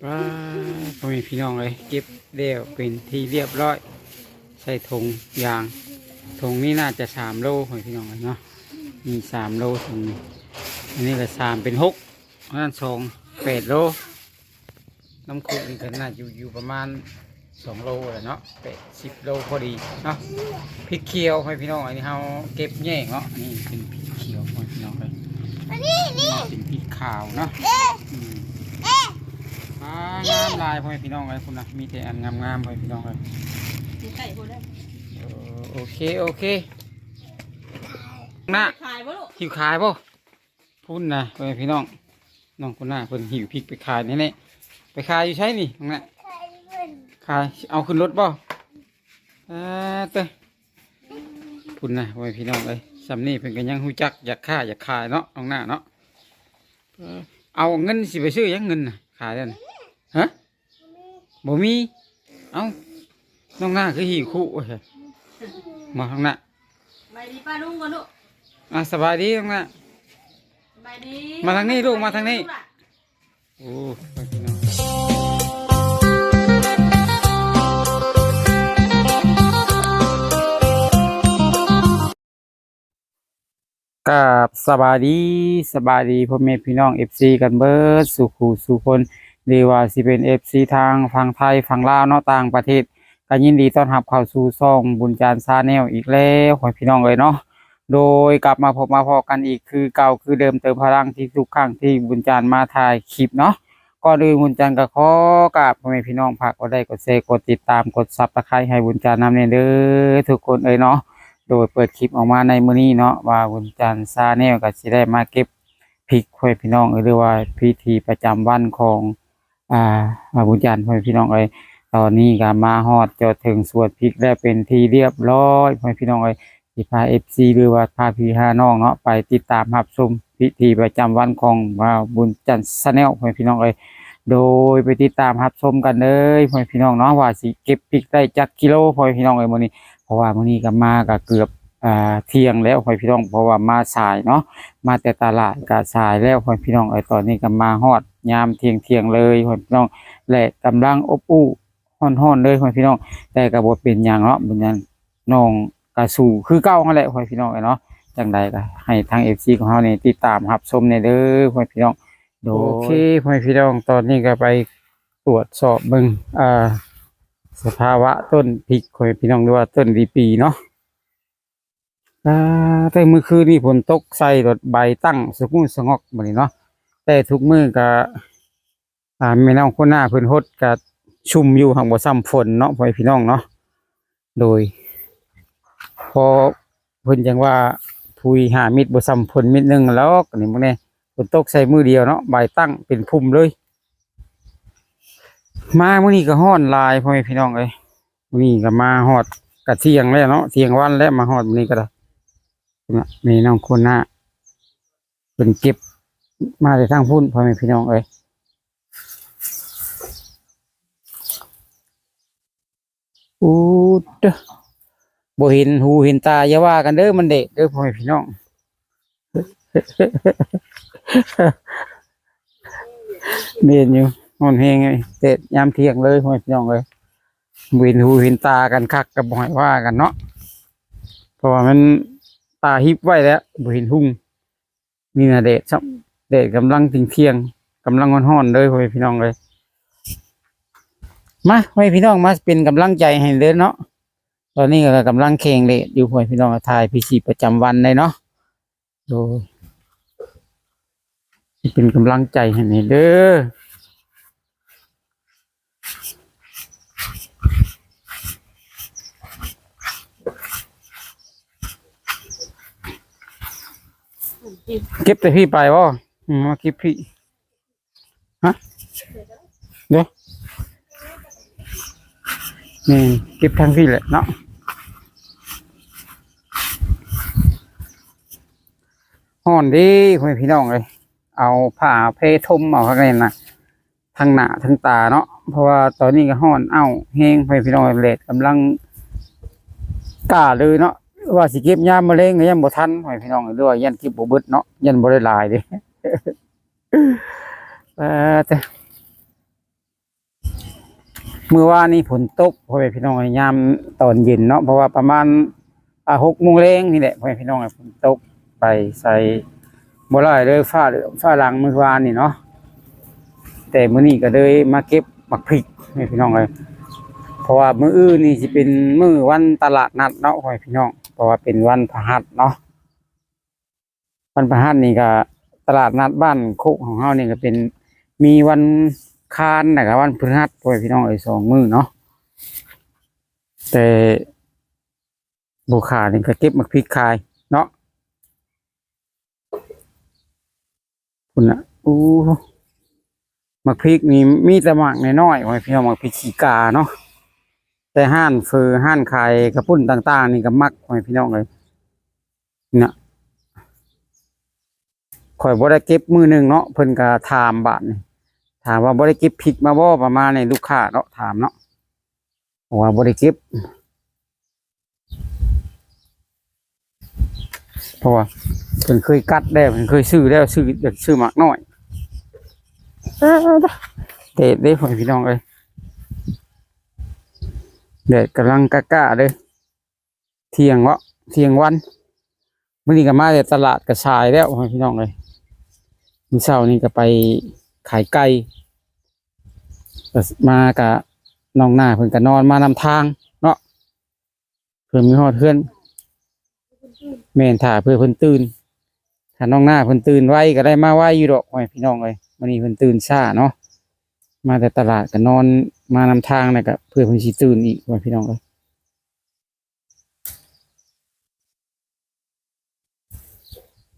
ປ້າ ພໍ່ແມ່ພີ່ນ້ອງເອີຍ ເກັບແລ້ວເປັນທີ່ຮຽບຮ້ອຍ ໃສ່ຖົງຢາງ. ຖົງນີ້ໜ້າຈະສາມໂລ ພໍ່ແມ່ພີ່ນ້ອງເອີຍເນາະ ມີສາມໂລຖົງນີ້. ອັນນີ້ກໍສາມເປັນຫົກ ອັນນັ້ນສອງ ແປດໂລ. ນ້ຳຄຸກນີ້ກໍໜ້າຢູ່ ຢູ່ປະມານສອງໂລແຫຼະເນາະ ແປດສິບໂລພໍດີເນາະ. ພິກຂຽວໃຫ້ພີ່ນ້ອງ ອັນນີ້ເຮົາເກັບແຍກເນາະ. ນີ້ເປັນພິກຂຽວໃຫ້ພີ່ນ້ອງເອີຍ ອັນນີ້ນີ້ເປັນພິກຂາວເນາະ. ອືມ ອ່າ ງາມຫຼາຍພໍ່ແມ່ພີ່ນ້ອງເອີຍ ພຸ້ນນະ ມີແຕ່ອັນງາມໆ ພໍ່ແມ່ພີ່ນ້ອງເອີຍ. ເອີ ໂອເຄ ໂອເຄ ນະ ຂາຍບໍ່ລູກ? ຫິ້ວຂາຍບໍ່? ພຸ້ນນະ ພໍ່ແມ່ພີ່ນ້ອງ ນ້ອງຄົນໜ້າເພິ່ນຫິ້ວພິກໄປຂາຍແນ່ໆ. ໄປຂາຍຢູ່ໃສນີ້ນ້ອງນະ? ຂາຍເອົາຂຶ້ນລົດບໍ່? ອ່າ ເຕີ ພຸ້ນນະ ພໍ່ແມ່ພີ່ນ້ອງເອີຍ ຊ່ຳນີ້ເພິ່ນກໍຍັງຮູ້ຈັກຢາກຄ້າຢາກຂາຍເນາະ ນ້ອງໜ້າເນາະ. ເອີ ເອົາເງິນຊິໄປຊື້ຫຍັງ ເງິນນະ ຂາຍແລ້ວນະ? ຮະ? ບໍ່ມີ. ເອົ້າ ນ້ອງໜ້າຄືຫິ້ວຄຸ ມາທາງໜ້າ. ສະບາຍດີປ້າລຸງກ່ອນລູກ. ອ່າ ສະບາຍດີນ້ອງໜ້າ. ສະບາຍດີ. ມາທາງນີ້ລູກ ມາທາງນີ້. ໂອ້ ພີ່ນ້ອງ ກາບສະບາຍດີ ສະບາຍດີພໍ່ແມ່ພີ່ນ້ອງເອັຟຊີກັນເບິດສູ່ຄູ່ສູ່ຄົນ ຫຼືວ່າຊິເປັນເອັຟຊີທາງຝັ່ງໄທຝັ່ງລາວເນາະ ຕ່າງປະເທດ ກໍຍິນດີຕ້ອນຮັບເຂົ້າສູ່ຊ່ອງບຸນຈັນ Channel ອີກແລ້ວ ພໍ່ແມ່ພີ່ນ້ອງເອີຍເນາະ. ໂດຍກັບມາພົບມາພໍ້ກັນອີກຄືເກົ່າຄືເດີມ ເຕີມພະລັງທີ່ທຸກຄັ້ງທີ່ບຸນຈັນມາຖ່າຍຄລິບເນາະ. ກ່ອນອື່ນບຸນຈັນກໍຂໍກາບພໍ່ແມ່ພີ່ນ້ອງ ຝາກກົດໄລ ກົດແຊ ກົດຕິດຕາມ ກົດ Subscribe ໃຫ້ບຸນຈັນນຳແດ່ເດີທຸກຄົນເອີຍເນາະ. ໂດຍເປີດຄລິບອອກມາໃນມື້ນີ້ເນາະ ວ່າບຸນຈັນ Channel ກໍຊິໄດ້ມາເກັບພິກ ພໍ່ແມ່ພີ່ນ້ອງເອີຍ ຫຼືວ່າພິທີປະຈຳວັນຂອງ ອ່າ ອ່າ ບຸນຈັນ ພໍ່ແມ່ພີ່ນ້ອງເອີຍ. ຕອນນີ້ກໍມາຮອດຈອດເຖິງສວນພິກແລ້ວເປັນທີ່ຮຽບຮ້ອຍ ພໍ່ແມ່ພີ່ນ້ອງເອີຍ. ຊິພາເອັຟຊີ ຫຼືວ່າພາພີ່ພານ້ອງເນາະ ໄປຕິດຕາມຮັບຊົມພິທີປະຈຳວັນຂອງ ອ່າ ບຸນຈັນ Channel ພໍ່ແມ່ພີ່ນ້ອງເອີຍ. ໂດຍໄປຕິດຕາມຮັບຊົມກັນເລີຍ ພໍ່ແມ່ພີ່ນ້ອງເນາະ ວ່າຊິເກັບພິກໄດ້ຈັກກິໂລ ພໍ່ແມ່ພີ່ນ້ອງເອີຍ ມື້ນີ້. ເພາະວ່າມື້ນີ້ກໍມາກໍເກືອບ ອ່າ ທ່ຽງແລ້ວ ພໍ່ແມ່ພີ່ນ້ອງ ເພາະວ່າມາສາຍເນາະ ມາແຕ່ຕະຫຼາດກໍສາຍແລ້ວ ພໍ່ແມ່ພີ່ນ້ອງເອີຍ. ຕອນນີ້ກໍມາຮອດຍາມທ່ຽງໆ ເລີຍ ພໍ່ແມ່ພີ່ນ້ອງ ແລະ ກຳລັງອົບອຸ່ນຮ້ອນໆ ເລີຍ ພໍ່ແມ່ພີ່ນ້ອງ. ແຕ່ກໍບໍ່ເປັນຫຍັງເນາະ ເປັນຫຍັງ ນ້ອງກໍສູ້ຄືເກົ່າຫັ້ນແຫຼະ ພໍ່ແມ່ພີ່ນ້ອງເອີຍເນາະ. ຈັ່ງໃດກໍໃຫ້ທາງເອັຟຊີຂອງເຮົານີ້ຕິດຕາມຮັບຊົມແດ່ເດີ ພໍ່ແມ່ພີ່ນ້ອງ. ໂດຍ ໂອເຄ ພໍ່ແມ່ພີ່ນ້ອງ ຕອນນີ້ກໍໄປຕວດສອບເບິ່ງ ອ່າ ສະພາວະຕົ້ນພິກ ພໍ່ແມ່ພີ່ນ້ອງ ຫຼືວ່າຕົ້ນລີປີເນາະ. ອ່າ ແຕ່ມື້ຄືນນີ້ຝົນຕົກໃສ່ ລົດໃບຕັ້ງສະກຸສະຫງອກບັດນີ້ເນາະ. ແຕ່ທຸກມື້ກະ ອ່າ ແມ່ນ້ອງຄົນໜ້າເພິ່ນຫົດກະຊຸ່ມຢູ່ ຫາກບໍ່ຊ່ຳຝົນເນາະ ພໍ່ແມ່ພີ່ນ້ອງເນາະ. ໂດຍ ພໍເພິ່ນຈັ່ງວ່າ ຜຸຍຫ້າມິດບໍ່ຊ່ຳຝົນມິດໜຶ່ງດອກ. ນີ້ເບິ່ງແດ່ ຝົນຕົກໃສ່ມື້ດຽວເນາະ ໃບຕັ້ງເປັນພຸ່ມເລີຍ. ມາມື້ນີ້ກໍຮ້ອນຫຼາຍ ພໍ່ແມ່ພີ່ນ້ອງເອີຍ. ມື້ນີ້ກໍມາຮອດກະທ່ຽງແລ້ວເນາະ ທ່ຽງວັນແລ້ວ ມາຮອດມື້ນີ້ກໍໄດ້. ແມ່ນ້ອງຄົນໜ້າເພິ່ນເກັບມາແຕ່ທາງພຸ້ນ ພໍ່ແມ່ພີ່ນ້ອງເອີຍ. ອູດເດີ ບໍ່ເຫັນຫູເຫັນຕາ ຢ່າວ່າກັນເດີ ມັນແດດເດີ ພໍ່ແມ່ພີ່ນ້ອງ. ແມ່ນຢູ່ ຮ້ອນແຮງເດ ແດດຍາມທ່ຽງເລີຍ ພໍ່ແມ່ພີ່ນ້ອງເອີຍ. ບໍ່ເຫັນຫູເຫັນຕາກັນຄັກ ກໍບໍ່ໃຫ້ວ່າກັນເນາະ ເພາະວ່າມັນຕາຮິບໄວ້ແລ້ວ ບໍ່ເຫັນຮຸ່ງ. ນີ້ນະແດດຊ້ຳ ແດດກຳລັງທ່ຽງໆ ກຳລັງຮ້ອນໆ ເດີ ພໍ່ແມ່ພີ່ນ້ອງເອີຍ. ມາ ພໍ່ແມ່ພີ່ນ້ອງ ມາເປັນກຳລັງໃຈໃຫ້ເດີເນາະ. ຕອນນີ້ກໍກຳລັງແຂ່ງເລດຢູ່ ພໍ່ແມ່ພີ່ນ້ອງ ຖ່າຍພິທີປະຈຳວັນໄດ້ເນາະ. ໂດຍ ເປັນກຳລັງໃຈໃຫ້ແດ່ເດີ. ເກັບແຕ່ພີ້ໄປບໍ່? ອືມ ມາເກັບພີ້. ຮະ? ເດີ ແມ່ນ ເກັບທາງພີ້ແຫຼະເນາະ. ຮ້ອນເດ້ ພໍ່ແມ່ພີ່ນ້ອງເອີຍ ເອົາຜ້າແພຖົມເອົາຂ້າງໃນນະ ທັງໜ້າທັງຕາເນາະ ເພາະວ່າຕອນນີ້ກໍຮ້ອນອ້າວແຮງ ພໍ່ແມ່ພີ່ນ້ອງ ແດດກຳລັງກ້າເລີຍເນາະ. ວ່າຊິເກັບຍາມມື້ແລງກໍຍັງບໍ່ທັນ ພໍ່ແມ່ພີ່ນ້ອງ ຫຼືວ່າຢ້ານເກັບບໍ່ເບິດເນາະ ຢ້ານບໍ່ໄດ້ຫຼາຍເດ້. ເອີ ແຕ່ ມື້ວານນີ້ຝົນຕົກ ພໍ່ແມ່ພີ່ນ້ອງເອີຍ ຍາມຕອນເຢັນເນາະ ເພາະວ່າປະມານ ອ່າ ຫົກໂມງແລງນີ້ແຫຼະ ພໍ່ແມ່ພີ່ນ້ອງເອີຍ ຝົນຕົກໄປໃສ່ບໍ່ຫຼາຍເລີຍ ຟ້າເຫຼືອມຟ້າຫຼັງມື້ວານນີ້ເນາະ ແຕ່ມື້ນີ້ກໍເລີຍມາເກັບໝາກພິກ ພໍ່ແມ່ພີ່ນ້ອງເອີຍ ເພາະວ່າມື້ອື່ນນີ້ຊິເປັນມື້ວັນຕະຫຼາດນັດເນາະ ພໍ່ແມ່ພີ່ນ້ອງ ເພາະວ່າເປັນວັນພະຫັດເນາະ. ວັນພະຫັດນີ້ກໍຕະຫຼາດນັດບ້ານໂຄກຂອງເຮົານີ້ກໍເປັນ ມີວັນຄານ ແລ້ວກໍວັນພຶດຫັດ ພໍ່ແມ່ພີ່ນ້ອງເອີຍ ສອງມື້ເນາະ ແຕ່ຜູ້ຂາຍນີ້ກໍເກັບໝາກພິກຂາຍເນາະ ພຸ້ນນະ ໂອ້ ໝາກພິກນີ້ມີແຕ່ໝາກນ້ອຍໆ ພໍ່ແມ່ພີ່ນ້ອງ ໝາກພິກຂີ້ກາເນາະ ແຕ່ຮ້ານເຝີ ຮ້ານຂາຍກະປຸ້ນຕ່າງໆ ນີ້ກໍມັກ ພໍ່ແມ່ພີ່ນ້ອງເອີຍ ນະ ຂ້ອຍບໍ່ໄດ້ເກັບມື້ໜຶ່ງເນາະ ເພິ່ນກໍຖາມບາດນີ້ ຖາມວ່າບໍ່ໄດ້ເກັບພິກມາບໍ່ ປະມານນີ້ ລູກຄ້າເນາະ ຖາມເນາະ ເພາະວ່າບໍ່ໄດ້ເກັບ ເພາະວ່າເພິ່ນເຄີຍກັດແລ້ວ ເພິ່ນເຄີຍຊື້ແລ້ວ ຊື້ ຢາກຊື້ໝາກນ້ອຍ ແດດເດ້ ພໍ່ແມ່ພີ່ນ້ອງເອີຍ ແດດກຳລັງກະໆເດ້. ທ່ຽງເນາະ ທ່ຽງວັນ ມື້ນີ້ກໍມາແຕ່ຕະຫຼາດກະຊາຍແລ້ວ ພີ່ນ້ອງເອີຍ ມື້ເຊົ້ານີ້ກໍໄປຂາຍໄກ່ ກໍມາກະນ້ອງໜ້າເພິ່ນກໍນອນມານຳທາງເນາະ ເພິ່ນມີຮອດເຮືອນ ແມ່ນ ຖ້າເພື່ອເພິ່ນຕື່ນ ຖ້ານ້ອງໜ້າເພິ່ນຕື່ນໄວກໍໄດ້ມາໄວຢູ່ດອກ ພີ່ນ້ອງເອີຍ ມື້ນີ້ເພິ່ນຕື່ນຊ້າເນາະ ມາແຕ່ຕະຫຼາດກໍນອນມານຳທາງ ແລ້ວກໍເພື່ອເພິ່ນຊິຕື່ນອີກ ພີ່ນ້ອງເອີຍ.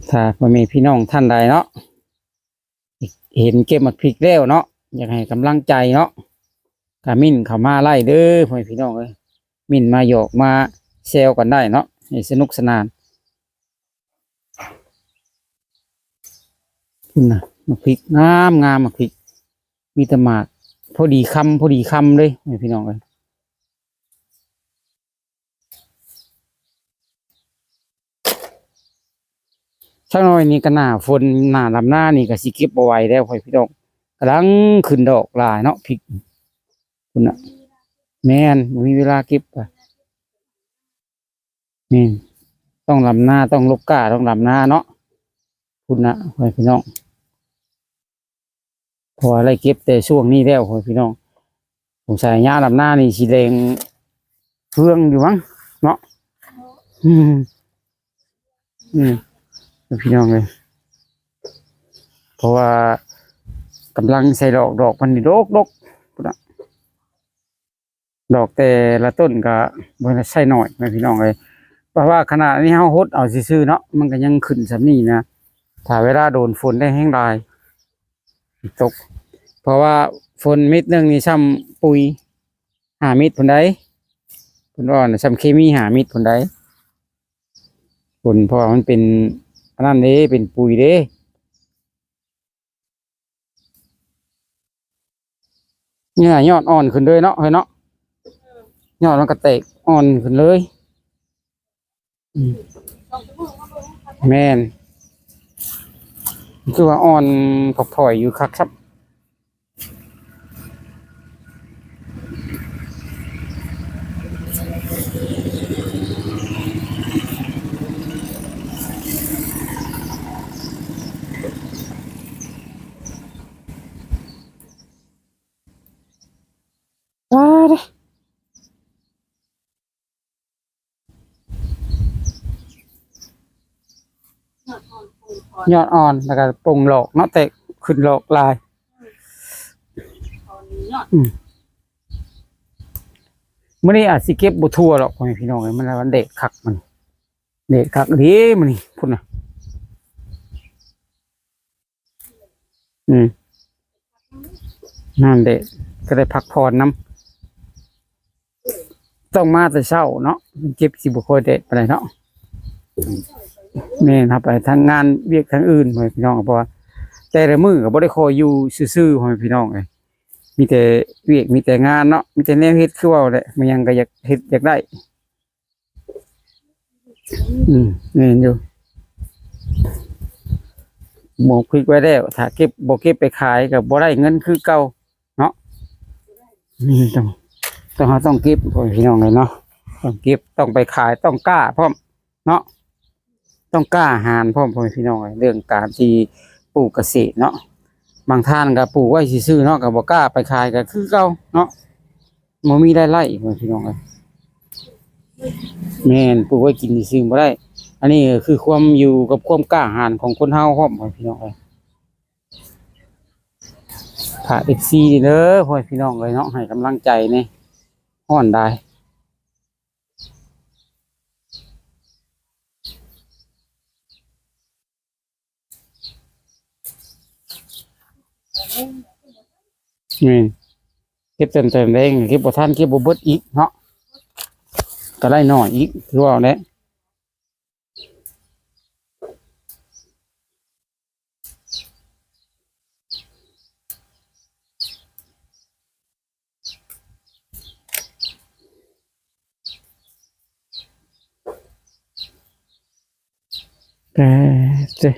ຖ້າພໍ່ແມ່ພີ່ນ້ອງທ່ານໃດເນາະ ເຫັນເກັບໝາກພິກແລ້ວເນາະ ຢາກໃຫ້ກຳລັງໃຈເນາະ ກະເມັ້ນເຂົ້າມາໄດ້ເດີ ພໍ່ແມ່ພີ່ນ້ອງເອີຍ ເມັ້ນມາຫຍອກມາແຊວກັນໄດ້ເນາະ ໃຫ້ສະໜຸກສະໜານ. ພຸ້ນນະ ໝາກພິກງາມໆ ໝາກພິກ ມີແຕ່ໝາກພໍດີຄຳ ພໍດີຄຳເລີຍ ພີ່ນ້ອງເອີຍ. ສັກໜ້ອຍນີ້ກໍໜ້າຝົນ ໜ້າດຳນານີ້ກໍຊິເກັບບໍ່ໄຫວແລ້ວ ພໍ່ແມ່ພີ່ນ້ອງ ກຳລັງຂຶ້ນດອກຫຼາຍເນາະ ພິກ ພຸ້ນນະ ແມ່ນ ບໍ່ມີເວລາເກັບ ແມ່ນ ຕ້ອງດຳນາ ຕ້ອງລົກກ້າ ຕ້ອງດຳນາເນາະ ພຸ້ນນະ ພໍ່ແມ່ພີ່ນ້ອງ. ເພາະວ່າໄດ້ເກັບແຕ່ຊ່ວງນີ້ແລ້ວ ພໍ່ແມ່ພີ່ນ້ອງ ສົງໄສຍາມດຳນານີ້ຊິແດງເຮືອງຢູ່ມັ້ງເນາະ ອືມ ອືມ ພີ່ນ້ອງເອີຍ ເພາະວ່າກຳລັງໃສ່ດອກ ດອກມັນນີ້ດົກໆ ພຸ້ນນະ. ດອກແຕ່ລະຕົ້ນກໍບໍ່ໄດ້ໃຊ້ໜ້ອຍ ພີ່ນ້ອງເອີຍ ເພາະວ່າຂະໜາດນີ້ເຮົາຫົດເອົາຊື່ໆເນາະ ມັນກໍຍັງຂຶ້ນສ່ຳນີ້ນະ ຖ້າເວລາໂດນຝົນໄດ້ແຮງຫຼາຍຕົກ ເພາະວ່າຝົນເມັດໜຶ່ງນີ້ສ່ຳປຸຍຫ້າເມັດພຸ້ນໃດ ເພິ່ນວ່ານະ ສ່ຳເຄມີຫ້າເມັດພຸ້ນໃດ ຝົນ ເພາະວ່າມັນເປັນອັນນັ້ນເດ້ ເປັນປຸຍເດ້. ນີ້ນະ ຍອດອ່ອນຂຶ້ນເລີຍເນາະ ເຮີ້ຍເນາະ ຍອດມັນກໍແຕກອ່ອນຂຶ້ນເລີຍ ອືມ ແມ່ນ ຄືວ່າອ່ອນຜອຍຢູ່ຄັກຊ້ຳ. ຍອດອ່ອນ ແລ້ວກໍປົ່ງຫຼອກເນາະ ແຕກຂຶ້ນຫຼອກຫຼາຍ ອືມ ມື້ນີ້ອາດຊິເກັບບໍ່ທົ່ວດອກ ພໍ່ແມ່ພີ່ນ້ອງເອີຍ ມັນ ມັນແດດຄັກ ມັນແດດຄັກອີ່ຫຼີມື້ນີ້ ພຸ້ນນະ. ອືມ ນັ້ນເດ້ ກໍໄດ້ພັກຜ່ອນນຳ ຕ້ອງມາແຕ່ເຊົ້າເນາະ ເກັບຊິບໍ່ຄ່ອຍແດດປານໃດເນາະ ແມ່ນ ເຮົາໄປທາງງານວຽກທາງອື່ນ ພໍ່ແມ່ພີ່ນ້ອງ ເພາະວ່າແຕ່ລະມື້ກໍບໍ່ໄດ້ຄ່ອຍຢູ່ຊື່ໆ ພໍ່ແມ່ພີ່ນ້ອງເອີຍ ມີແຕ່ວຽກ ມີແຕ່ງານເນາະ ມີແຕ່ແນວເຮັດ ຄືເວົ້າແຫຼະ ແມ່ນຫຍັງກໍຢາກເຮັດ ຢາກໄດ້. ອືມ ແມ່ນຢູ່ ໝອກພິກໄວ້ແລ້ວ ຖ້າເກັບ ບໍ່ເກັບໄປຂາຍກໍບໍ່ໄດ້ເງິນຄືເກົ່າເນາະ ນີ້ຕ້ອງ ຕ້ອງ ເຮົາຕ້ອງເກັບ ພໍ່ແມ່ພີ່ນ້ອງເອີຍເນາະ, ຕ້ອງເກັບ ຕ້ອງໄປຂາຍ ຕ້ອງກ້າພ້ອມເນາະ, ຕ້ອງກ້າຫານພ້ອມ ພໍ່ແມ່ພີ່ນ້ອງເອີຍ. ເລື່ອງການທີ່ປູກກະເສດເນາະ, ບາງທ່ານກໍປູກໄວ້ຊື່ໆເນາະ ກໍບໍ່ກ້າໄປຂາຍ ກໍຄືເກົ່າເນາະ, ບໍ່ມີລາຍໄດ້ ພໍ່ແມ່ພີ່ນ້ອງເອີຍ. ແມ່ນ ປູກໄວ້ກິນຊື່ໆບໍ່ໄດ້. ອັນນີ້ກໍຄືຄວາມ ຢູ່ກັບຄວາມກ້າຫານຂອງຄົນເຮົາພ້ອມ ພໍ່ແມ່ພີ່ນ້ອງເອີຍ. ຝາກເອັຟຊີເດີ ພໍ່ແມ່ພີ່ນ້ອງເອີຍເນາະ, ໃຫ້ກຳລັງໃຈແດ່, ຮ້ອນຫຼາຍ. ແມ່ນ ເກັບແຕ່ ແຕ່ແລງ ເກັບບໍ່ທັນ ເກັບບໍ່ເບິດອີກເນາະ, ກໍໄດ້ໜ້ອຍອີກ ຄືວ່າແຫຼະ. ແປດເດ້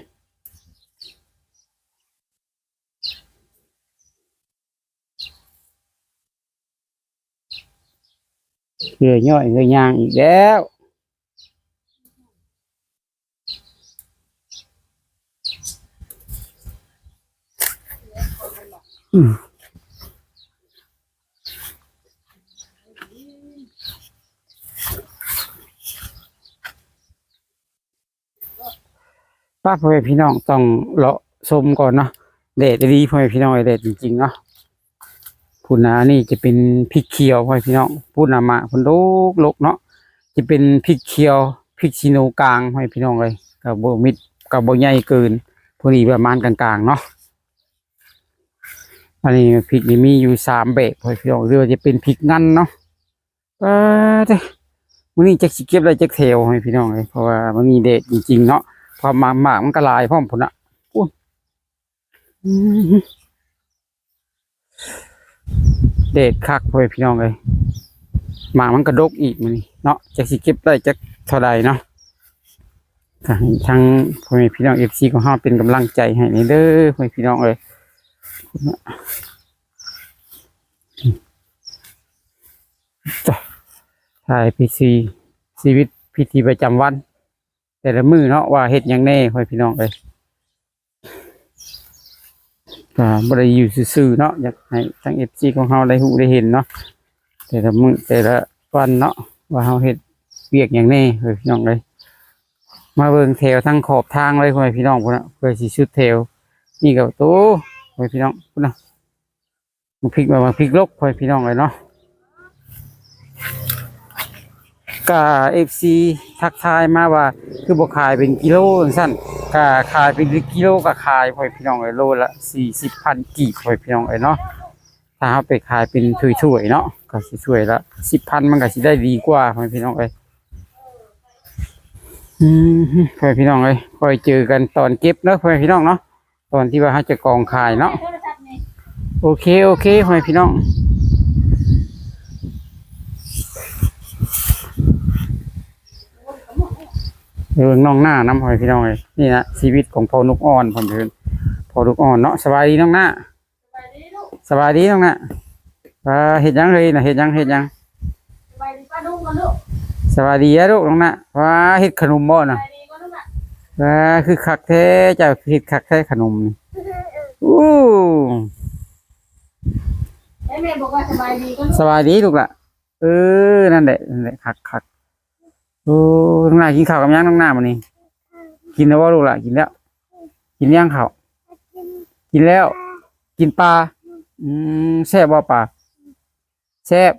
ເຫື່ອຍ້ອຍເຫື່ອຍ່າງອີກແລ້ວ. ອືມ ປ້າ ພໍ່ແມ່ພີ່ນ້ອງ ຕ້ອງເລາະຊົມກ່ອນເນາະ, ແດດອີ່ຫຼີ ພໍ່ແມ່ພີ່ນ້ອງເອີຍ ແດດຈິງໆເນາະ. ພຸ້ນນະ ອັນນີ້ຈະເປັນພິກຂຽວ ພໍ່ແມ່ພີ່ນ້ອງ, ພຸ້ນນະ ໝາກເພິ່ນດົກໆເນາະ, ຈະເປັນພິກຂຽວ ພິກຂີ້ໜູກາງ ພໍ່ແມ່ພີ່ນ້ອງເອີຍ, ກໍບໍ່ມິດ ກໍບໍ່ໃຫຍ່ເກີນ ພໍດີປະມານກາງໆເນາະ. ອັນນີ້ພິກນີ້ມີຢູ່ສາມແບບ ພໍ່ແມ່ພີ່ນ້ອງ, ຫຼືວ່າຈະເປັນພິກງັນເນາະ. ປາດເດີ ມື້ນີ້ຈັກຊິເກັບໄດ້ຈັກແຖວ ພໍ່ແມ່ພີ່ນ້ອງເອີຍ, ເພາະວ່າມື້ນີ້ແດດຈິງໆເນາະ, ເພາະໝາກ ໝາກມັນກໍຫຼາຍພ້ອມພຸ້ນນະ. ໂອ້ຍ ອືມ ແດດຄັກ ພໍ່ແມ່ພີ່ນ້ອງເອີຍ, ໝາກມັນກະດົກອີກມື້ນີ້ເນາະ, ຈັກຊິເກັບໄດ້ຈັກເທົ່າໃດເນາະ. ກໍໃຫ້ທາງພໍ່ແມ່ພີ່ນ້ອງເອັຟຊີຂອງເຮົາເປັນກຳລັງໃຈໃຫ້ແດ່ເດີ ພໍ່ແມ່ພີ່ນ້ອງເອີຍ. ຖ່າຍພິທີ ຊີວິດພິທີປະຈຳວັນແຕ່ລະມື້ເນາະ ວ່າເຮັດຫຍັງແດ່ ພໍ່ແມ່ພີ່ນ້ອງເອີຍ. ກໍບໍ່ໄດ້ຢູ່ຊື່ໆເນາະ, ຢາກໃຫ້ທາງເອັຟຊີຂອງເຮົາໄດ້ຮູ້ໄດ້ເຫັນເນາະ ແຕ່ລະມື້ແຕ່ລະວັນເນາະ ວ່າເຮົາເຮັດວຽກຫຍັງແດ່ ເອີ ພີ່ນ້ອງເອີຍ. ມາເບິ່ງແຖວທາງຂອບທາງເລີຍ ພໍ່ແມ່ພີ່ນ້ອງ ພຸ້ນນະ, ເພື່ອຊິສຸດແຖວນີ້ກໍ ໂອ້ ພໍ່ແມ່ພີ່ນ້ອງ ພຸ້ນນະ. ບັກພິກ ບັກພິກລົກ ພໍ່ແມ່ພີ່ນ້ອງເອີຍເນາະ. ກະເອັຟຊີທັກທາຍມາວ່າ ຄືບໍ່ຂາຍເປັນກິໂລຈັ່ງຊັ້ນ, ກະຂາຍເປັນກິໂລກໍຂາຍ ພໍ່ແມ່ພີ່ນ້ອງເອີຍ, ໂລລະສີ່ສິບພັນກີບ ພໍ່ແມ່ພີ່ນ້ອງເອີຍເນາະ. ຖ້າເຮົາໄປຂາຍເປັນຖ້ວຍໆເນາະ ກໍຊິຖ້ວຍລະສິບພັນ ມັນກໍຊິໄດ້ດີກວ່າ ພໍ່ແມ່ພີ່ນ້ອງເອີຍ. ອືມ ພໍ່ແມ່ພີ່ນ້ອງເອີຍ, ຄ່ອຍເຈີກັນຕອນເກັບເນາະ ພໍ່ແມ່ພີ່ນ້ອງເນາະ. ຕອນທີ່ວ່າເຮົາຈະກອງຂາຍເນາະ. ໂອເຄ ໂອເຄ ພໍ່ແມ່ພີ່ນ້ອງ, ເບິ່ງນ້ອງໜ້ານຳ ພໍ່ແມ່ພີ່ນ້ອງເອີຍ. ນີ້ນະ ຊີວິດຂອງພໍ່ນົກອ່ອນ ເພິ່ນ ພໍ່ນົກອ່ອນເນາະ. ສະບາຍດີນ້ອງໜ້າ. ສະບາຍດີນ້ອງນະ. ອ່າ ເຮັດຫຍັງເຮີ້ຍນະ? ເຮັດຫຍັງ ເຮັດຫຍັງ? ສະບາຍດີປ້າລຸງກ່ອນລູກ. ສະບາຍດີອະລູກນ້ອງນະ. ວ້າ ເຮັດຂະໜົມບໍ່ນະ? ສະບາຍດີກ່ອນລູກນະ. ວ້າ ຄືຄັກແທ້ ເຈົ້າເຮັດຄັກແທ້ຂະໜົມນີ້. ໂອ້ ໃຫ້ແມ່ບອກວ່າສະບາຍດີກ່ອນລູກ. ສະບາຍດີລູກຫຼ້າ. ເອີ ນັ້ນແຫຼະ ນັ້ນແຫຼະ ຄັກໆ. ໂອ້ ນ້ອງໜ້າກິນເຂົ້າກັບຫຍັງນ້ອງໜ້າມື້ນີ້? ກິນແລ້ວບໍ່ລູກຫຼ້າ? ກິນແລ້ວ. ກິນຫຍັງເຂົ້າ? ກິນແລ້ວ. ກິນປາ. ອືມ ແຊບບໍ່ປາ? ແຊບ.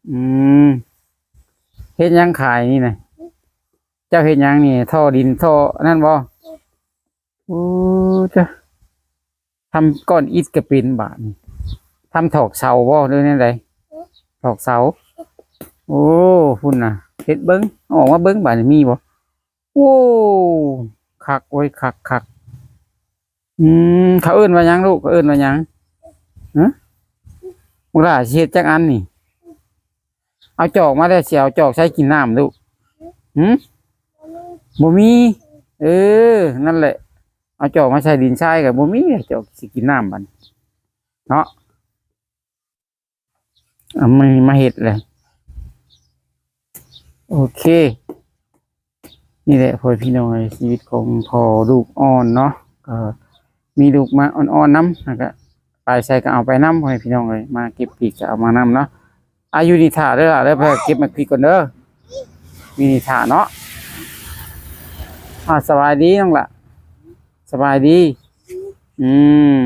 ອືມ ເຮັດຫຍັງຂາຍນີ້ນະ? ເຈົ້າເຮັດຫຍັງນີ້? ທໍ່ດິນ ທໍ່ອັນນັ້ນບໍ່? ໂອ້ ຈ້ະ ທຳກ້ອນອິດກໍເປັນບາດນີ້. ທຳຖອກເສົາບໍ່ ຫຼືແນວໃດ? ຖອກເສົາ. ໂອ້ ພຸ້ນນະ ເຮັດເບິ່ງ ເອົາອອກມາເບິ່ງບາດນີ້ ມີບໍ່? ໂອ້ ຄັກເວີຍ ຄັກໆ. ອືມ ເຂົາເອີ້ນວ່າຫຍັງລູກ? ເຂົາເອີ້ນວ່າຫຍັງ? ຮະ ບັກຫຼ້າຊິເຮັດຈັກອັນນີ້? ເອົາຈອກມາແລ້ວ ຊິເອົາຈອກໃສ່ກິນນ້ຳລູກ? ຫື? ບໍ່ມີ. ເອີ ນັ້ນແຫຼະ ເອົາຈອກມາໃສ່ດິນຊາຍກໍບໍ່ມີ ຈອກຊິກິນນ້ຳບັດນີ້ເນາະ. ເອົາ ມາ ມາເຮັດແຫຼະ. ໂອເຄ ນີ້ແຫຼະ ພໍ່ແມ່ພີ່ນ້ອງເອີຍ ຊີວິດຂອງພໍ່ລູກອ່ອນເນາະ ກໍມີລູກມາອ່ອນໆນຳ ແລ້ວກໍໄປໃສກໍເອົາໄປນຳ ພໍ່ແມ່ພີ່ນ້ອງເອີຍ ມາເກັບພລິກກໍເອົາມານຳເນາະ. ອາ ຢູ່ນີ້ຖ້າເດີຫຼ້າເດີ ໄປເກັບໝາກພລິກກ່ອນເດີ ຢູ່ນີ້ຖ້າເນາະ. ອາ ສະບາຍດີນ້ອງຫຼ້າ ສະບາຍດີ. ອືມ